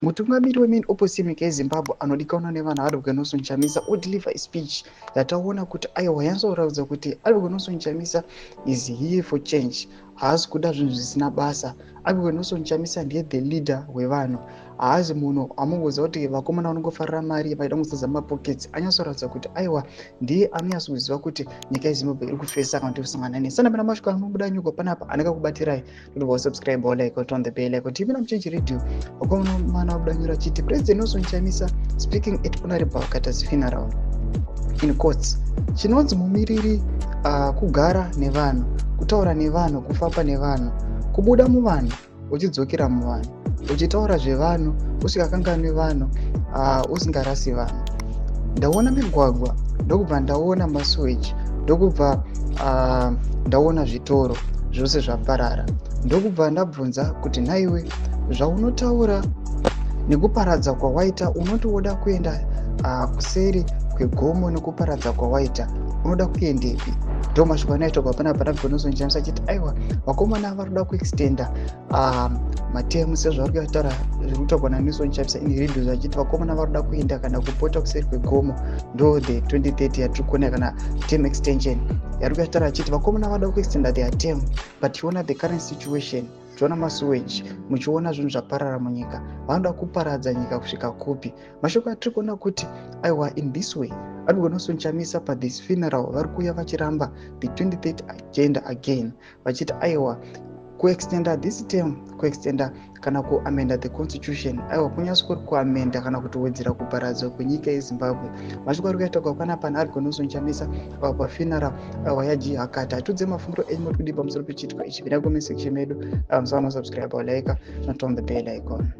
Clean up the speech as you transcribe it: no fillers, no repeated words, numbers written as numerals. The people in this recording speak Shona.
Mutungamiri wemain opposition munyika yeZimbabwe anodikanwa nevanhu, Advocate Nelson Chamisa, odeliver speech yataona kuti aiwa, yanyatsoratidza kuti Advocate Nelson Chamisa is here for change. Haasi kuda zvinhu zvisina basa. Advocate Nelson Chamisa ndiye the leader wevanhu. Haazi munhu amungoziva kuti vakomana vanongofarira mari, vaida kungozadza mapockets. Anyatsoratidza kuti aiwa, ndiye anonyatsokuziva kuti nyika yeZimbabwe iri kufesa kana kuti kusangana nei. Sana pana mashoko anobuda nyuko panapa anenge todobva subscribe or like, on the bell icon. TV naMuchenji Radio, vakomana vabuda nyora chiti, "President Nelson Chamisa speaking at Honorable Hakata's funeral." In quotes, chinonzi mumiriri kugara nevanhu, kutaura nevanhu, kufamba nevanhu, kubuda muvanhu uchidzokera muvanhu, uchitaura zvevanhu, usikakanganwi vanhu, usingarasi vanhu. Ndaona migwagwa, ndokubva ndaona masewage, ndokubva ndaona zvitoro zvose zvaparara, ndokubva ndabvunza kuti, nhaiwe, zvaunotaura nekuparadza kwawaita, unoti woda kuenda kuseri kwegomo? Nekuparadza kwawaita, unoda kuendepi? Ndo mashoko anoitwa panapa naGonzo Chamisa achiti aiwa, vakomana vari kuda kuextenda materms, sezvavari kutaura, zviri kutaurwa naNelson Chamisa in riddles, achiti vakomana vari kuda kuenda kana kupota kuseri kwegomo. Ndo the 2030 yatiri kuona, kana term extension yari kutaura, achiti vakomana vada kuextenda their term, but tiona the current situation, tiona masewage, muchiona zvinhu zvaparara munyika, vanoda kuparadza nyika kusvika kupi? Mashoko atiri kuona kuti aiwa, in this way Advocate Nelson Chamisa pathis funeral vari kuuya vachiramba the 2030 agenda again, vachiti aiwa, kuextenda this term, kuextenda kana kuamenda the constitution, aiwa, kunyatso kuri kuamenda kana kutowedzera kuparadzwa kwenyika yeZimbabwe. Mashoko ari kuitaurwa panapa naAdvocate Nelson Chamisa pafuneral yaG Hakata. Hatudze mafungiro enyu, moti kudii pamusoro pechiitiko ichi? Pinda comment section medu, musana subscribe, like, turn on the bell icon.